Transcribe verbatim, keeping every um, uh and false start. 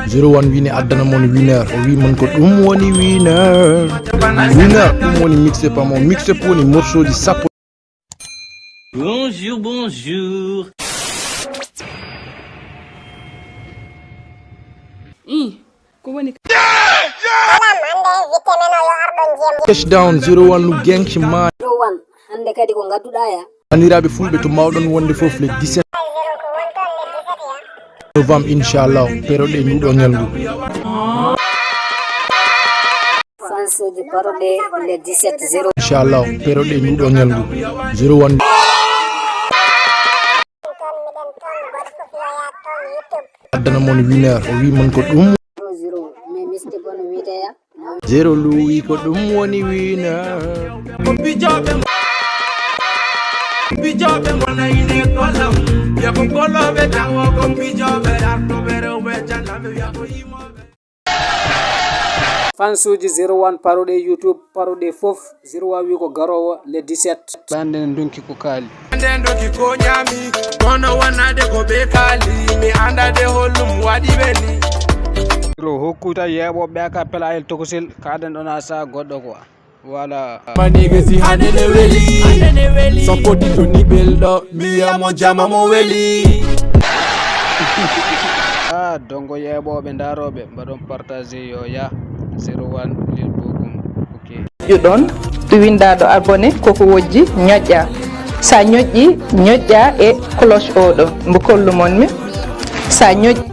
Zero One wini addana mon winner, o wi mon ko ɗum woni winner. Winner ɗum woni mixtape am o, mixtape woni morceau ji sappo. Bonjour, bonjour. Ih, ko woni Cash down, Zero One no gang ki man. Zero One, hannde kadi ko ngadduɗaa ya? Banndiraaɓe fulɓe, to mbaawɗon wonde fof le dix-sept novembre inchallah, peroɗe nduɗo ñalngu. Fansuuji paroɗe le dix-sept zéro. Inchallah, peroɗe nduɗo ñalngu. Zero One addana mon winner, o wi mon ko ɗum. Zero, mais miste kono wiyete ya? Zero luwi ko ɗum woni winner. Ko pijoɓe pijoɓe gona ine kolam, yako koloɓe tawo ko pijoɓe artoɓe rewɓe janaɓe yako yimoɓe. Fansuuji Zero One paroɗe YouTube, paroɗe fof. Zero One wi ko garoowo le dix-sept. Ɓande ne ndonki ko kaali. Nden doki ko ñaami, kono wonade ko ɓe kaali, mi anda de hollum waɗi ɓe ni. Ro hokkuta yeeɓooɓe ɓe ka pelayel tokosel, kaɗen ɗon asa goɗɗo quoi. Voilà. Manigasi hanene weli, sokoti to ni belɗo, miyamo jama mo weli. Ah, dongo yeeɓooɓe ndarooɓe, mbaɗon partage yo ya. Zero One Lil Bokum. Ok. Ƴuɗon ɗo winndaaɗo abonné, koko wojji, ñoƴƴa. Sa ñoƴƴi, ñoƴƴa e cloche oɗo, mbo kollu mon mi. Sa ñoƴƴi.